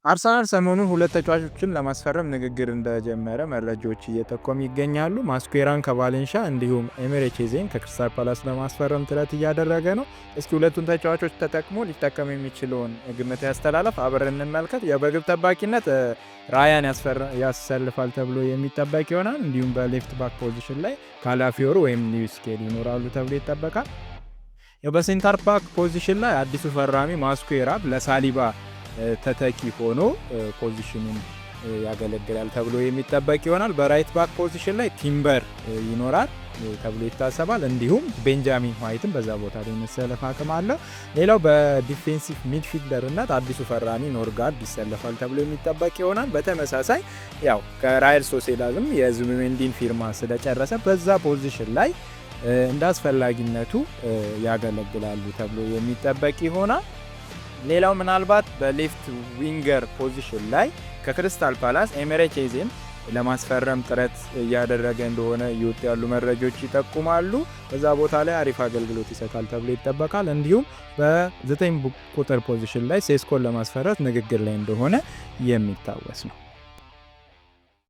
አርሰናል ሰሞኑን ሁለት ተጫዋቾችን ለማስፈረም ንግግር እንደጀመረ መረጃዎች እየጠቆሙ ይገኛሉ። ማስኩዌራን ከቫሌንሻ እንዲሁም ኤሜሬቼ ኤዜን ከክሪስታል ፓላስ ለማስፈረም ጥረት እያደረገ ነው። እስኪ ሁለቱን ተጫዋቾች ተጠቅሞ ሊጠቀም የሚችለውን ግምት አሰላለፍ አብረን እንመልከት። በግብ ጠባቂነት ራያን ያሰልፋል ተብሎ የሚጠበቅ ይሆናል። እንዲሁም በ left back position ላይ ካላፊዮሪ ወይም ሉዊስ ስኬሊ ይኖራሉ ተብሎ ይጠበቃል። በ center back position ላይ አዲሱ ፈራሚ ማስኩዌራ ለሳሊባ ተተኪ ሆኖ position ኑን ያገለግላል ተብሎ የሚጠበቅ ይሆናል። በ right back position ላይ ቲምበር ይኖራል ተብሎ ይታሰባል። እንዲሁም ቤንጃሚን ዋይትም በዛ ቦታ ላይ መሰለፍ አቅም አለው። ሌላው በ defensive midfielder ነት አዲሱ ፈራሚ ኖርጋርድ ይሰለፋል ተብሎ የሚጠበቅ ይሆናል። በተመሳሳይ ያው ከራያል ሶሴዳድም የዙቢሜንዲን ፊርማ ስለጨረሰ በዛ position ላይ እንደ አስፈላጊነቱ ያገለግላሉ ተብሎ የሚጠበቅ ይሆናል። ሌላው ምናልባት በ left winger position ላይ ከክሪስታል ፓላስ ኤሜሬቼ ኤዜን ለማስፈረም ጥረት እያደረገ እንደሆነ እየወጡ ያሉ መረጃዎች ይጠቁማሉ። በዛ ቦታ ላይ አሪፍ አገልግሎት ይሰጣል ተብሎ ይጠበቃል። እንዲሁም በ9 ቁጥር position ላይ ሴስኮን ለማስፈረም ንግግር ላይ እንደሆነ የሚታወስ ነው።